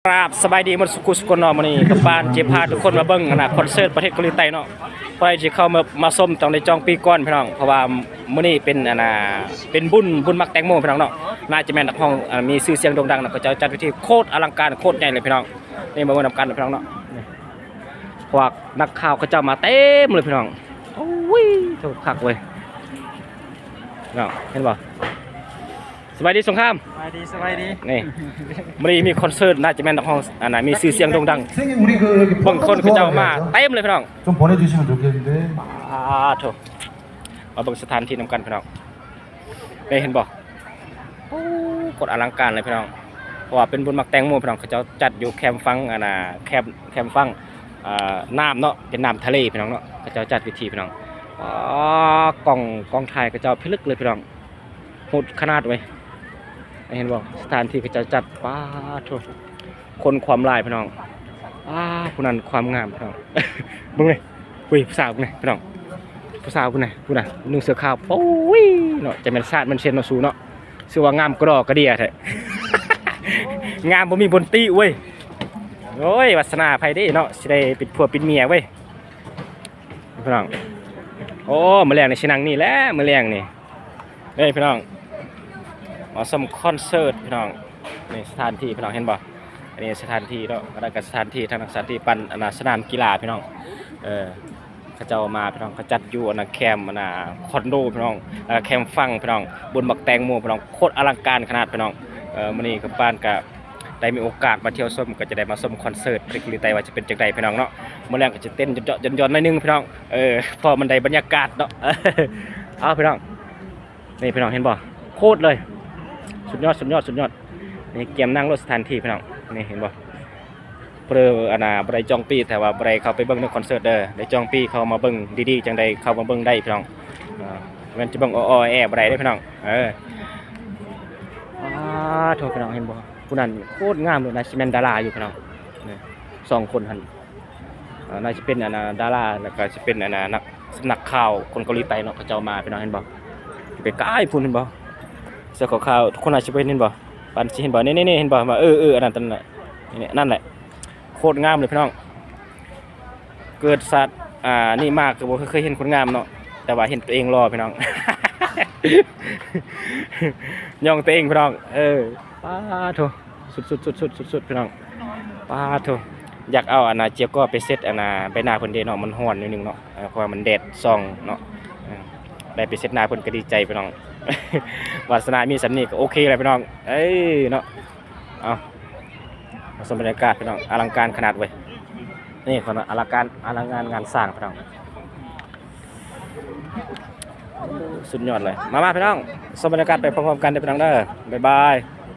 ກາບສະບາຍດີໝົດສຸກຜູ້ສຸກຄົນເນາະ. ມື້ນີ້ກະປານຈະພາທຸກຄົນມາເບິ່ງອັນນະ ຄອນເສີດປະເທດເກົາຫຼີໃຕ້ເນາະ. ໃຜຊິເຂົ້າມາ ມາຊົມຕ້ອງໄດ້ຈອງປີ້ກ່ອນພີ່ນ້ອງ ເພາະວ່າມື້ນີ້ເປັນອັນນະ ເປັນບຸນ ບຸນໝາກແຕງໂມພີ່ນ້ອງເນາະ. ໜ້າຈະແມ່ນນັກຮ້ອງ ອາ ມີຊື່ສຽງໂດ່ງດັງເນາະ ເຂົາເຈົ້າຈັດເວທີໂຄດອະລັງການໂຄດໃຫຍ່ເລີຍພີ່ນ້ອງ. ນີ້ມາເບິ່ງນຳກັນພີ່ນ້ອງເນາະ. ພວກນັກຂ່າວເຂົາເຈົ້າມາເຕັມເລີຍພີ່ນ້ອງ. ໂອ້ຍ ໂຕຄັກເວີຍເນາະ. ເຫັນບໍ່? ສະບາຍດີສົງຄາມ. ສະບາຍດີ ສະບາຍດີ. ນີ້ ມື້ນີ້ມີຄອນເສີດ ໜ້າຈະແມ່ນນັກຮ້ອງ ອັນນະ ມີຊື່ສຽງໂດ່ງດັງ. ບາງຄົນເຂົາເຈົ້າມາເຕັມເລີຍພີ່ນ້ອງ. 좀 보내주시면 좋겠는데. ອາໂທ ມາເບິ່ງສະຖານທີ່ນຳກັນພີ່ນ້ອງ. ນີ້ເຫັນບໍ່? ໂອ້ ໂຄດອະລັງການເລີຍພີ່ນ້ອງ. ເພາະວ່າເປັນບຸນໝາກແຕງໂມພີ່ນ້ອງ ເຂົາເຈົ້າຈັດຢູ່ແຄມຝັ່ງ ອັນນະ ແຄມ ແຄມຝັ່ງ ອ່າ ນ້ຳເນາະ ເປັນນ້ຳທະເລພີ່ນ້ອງເນາະ. ເຂົາເຈົ້າຈັດເວທີພີ່ນ້ອງ. ອໍ ກ້ອງ ກ້ອງຖ່າຍເຂົາເຈົ້າພິລຶກເລີຍພີ່ນ້ອງ. ໂຫດຂະໜາດເວີຍ. ເຫັນບໍ່? ສະຖານທີ່ເຂົາເຈົ້າຈັດ ປາໂທ ຄົນຄວາມຫຼາຍພີ່ນ້ອງ. ອາ ຜູ້ນັ້ນຄວາມງາມພີ່ນ້ອງ. ເບິ່ງເລີຍ ອຸ້ຍ ຜູ້ສາວເບິ່ງເລີຍພີ່ນ້ອງ. ຜູ້ສາວຜູ້ນັ້ນ ຜູ້ນັ້ນ ນຸ່ງເສື້ອຂາວ ໂອ້ຍເນາະ. ຈະແມ່ນຊາດມັນເຊັນເນາະ ສູເນາະ. ຊື່ວ່າງາມກະດໍກະເດຍແທ້. ງາມບໍ່ມີບ່ອນຕິເວີຍ. ໂອ້ຍ ວາສະໜາໃຜເດ້ເນາະ ຊິໄດ້ເປັນຜົວເປັນເມຍເວີຍພີ່ນ້ອງ. ໂອ້ ມື້ແລງນີ້ຊິນັ່ງນີ້ແຫຼະ ມື້ແລງນີ້. ເອີຍພີ່ນ້ອງ ມາຊົມຄອນເສີດພີ່ນ້ອງ. ນີ້ສະຖານທີ່ພີ່ນ້ອງເຫັນບໍ່? ອັນນີ້ສະຖານທີ່ເນາະ ອັນນັ້ນກະສະຖານທີ່ ທາງນັ້ນສະຖານທີ່ປັ້ນ ອັນນະ ສະໜາມກິລາພີ່ນ້ອງ. ເອີ ເຂົາເຈົ້າມາພີ່ນ້ອງ ເຂົາຈັດຢູ່ອັນນະ ແຄມອັນນະ ຄອນໂດພີ່ນ້ອງ ແລ້ວກະແຄມຝັ່ງພີ່ນ້ອງ ບຸນໝາກແຕງໂມພີ່ນ້ອງ. ໂຄດອະລັງການຂະໜາດພີ່ນ້ອງ. ເອີ ມື້ນີ້ກະປານກະ ໄດ້ມີໂອກາດມາທ່ຽວຊົມ ກໍຈະໄດ້ມາຊົມຄອນເສີດປະເທດເກົາຫຼີໃຕ້ວ່າຈະເປັນຈັ່ງໃດພີ່ນ້ອງເນາະ. ມື້ແລງກໍຈະເຕັ້ນຢອນໆ ຢອນໆ ໜ້ອຍໜຶ່ງພີ່ນ້ອງ. ເອີ ພໍມັນໄດ້ບັນຍາກາດເນາະ. ເອົາພີ່ນ້ອງ ນີ້ພີ່ນ້ອງເຫັນບໍ່? ໂຄດເລີຍ ສຸດຍອດ ສຸດຍອດ ສຸດຍອດ. ນີ້ກຽມນັ່ງໂລດສະຖານທີ່ພີ່ນ້ອງ. ນີ້ເຫັນບໍ່? ເພາະ ອັນນະ ບໍ່ໄດ້ຈອງປີ້ ແຕ່ວ່າບໍ່ໄດ້ເຂົ້າໄປເບິ່ງໃນຄອນເສີດເດີ. ໄດ້ຈອງປີ້ເຂົ້າມາເບິ່ງດີໆ ຈັ່ງໄດ້ເຂົ້າມາເບິ່ງໄດ້ພີ່ນ້ອງ. ເອີ ແມ່ນຈະເບິ່ງອໍໆແອໆບໍ່ໄດ້ເດີພີ່ນ້ອງ. ເອີ ປາໂທ ພີ່ນ້ອງເຫັນບໍ່? ຜູ້ນັ້ນໂຄດງາມເລີຍນະ ຊິແມ່ນດາລາຢູ່ພີ່ນ້ອງ. ນີ້ສອງຄົນຫັ້ນ ເອີ ໜ້າຈະເປັນອັນນະ ດາລາ ແລ້ວກະຊິເປັນອັນນະ ນັກ ສຳນັກຂ່າວຄົນເກົາຫຼີໃຕ້ເນາະ. ເຂົາເຈົ້າມາພີ່ນ້ອງເຫັນບໍ່? ໄປກາຍພຸ້ນເຫັນບໍ່? ເສື້ອຂາວໆ ທຸກຄົນອາດຊິບໍ່ເຫັນ ເຫັນບໍ່? ປານຊິເຫັນບໍ່? ນີ້ໆໆ ເຫັນບໍ່? ເອີ ເອີ ອັນນັ້ນ ອັນນັ້ນ ນີ້ ນັ້ນແຫຼະ ໂຄດງາມເລີຍພີ່ນ້ອງ. ເກີດຊາດ ອ່າ ນີ້ມາກະບໍ່ເຄີຍເຫັນຄົນງາມເນາະ ແຕ່ວ່າເຫັນໂຕເອງຫຼໍ່ພີ່ນ້ອງ. ຍ້ອງໂຕເອງພີ່ນ້ອງ. ເອີ ປາໂທ ສຸດໆໆໆ ພີ່ນ້ອງ. ປາໂທ ຢາກເອົາອັນນະ ເຈ້ຍກໍໄປເຊັດອັນນະ ໃບໜ້າເພິ່ນເດ້ເນາະ ມັນຮ້ອນໜ້ອຍໜຶ່ງເນາະ. ເອີ ເພາະວ່າມັນແດດສ່ອງເນາະ. ເອີ ໄດ້ໄປເຊັດໜ້າເພິ່ນກະດີໃຈພີ່ນ້ອງ. ວາສະໜາມີສ່ຳນີ້ກະໂອເຄແລ້ວພີ່ນ້ອງ. ເອີ ເນາະ. ເອົາ ມາຊົມບັນຍາກາດພີ່ນ້ອງ ອະລັງການຂະໜາດເວີຍ. ນີ້ ອະລັງການ ອະລັງການງານສ້າງພີ່ນ້ອງ ສຸດຍອດເລີຍ. ມາໆ ພີ່ນ້ອງ ຊົມບັນຍາກາດໄປພ້ອມໆກັນເດີພີ່ນ້ອງເດີ. ບາຍບາຍ.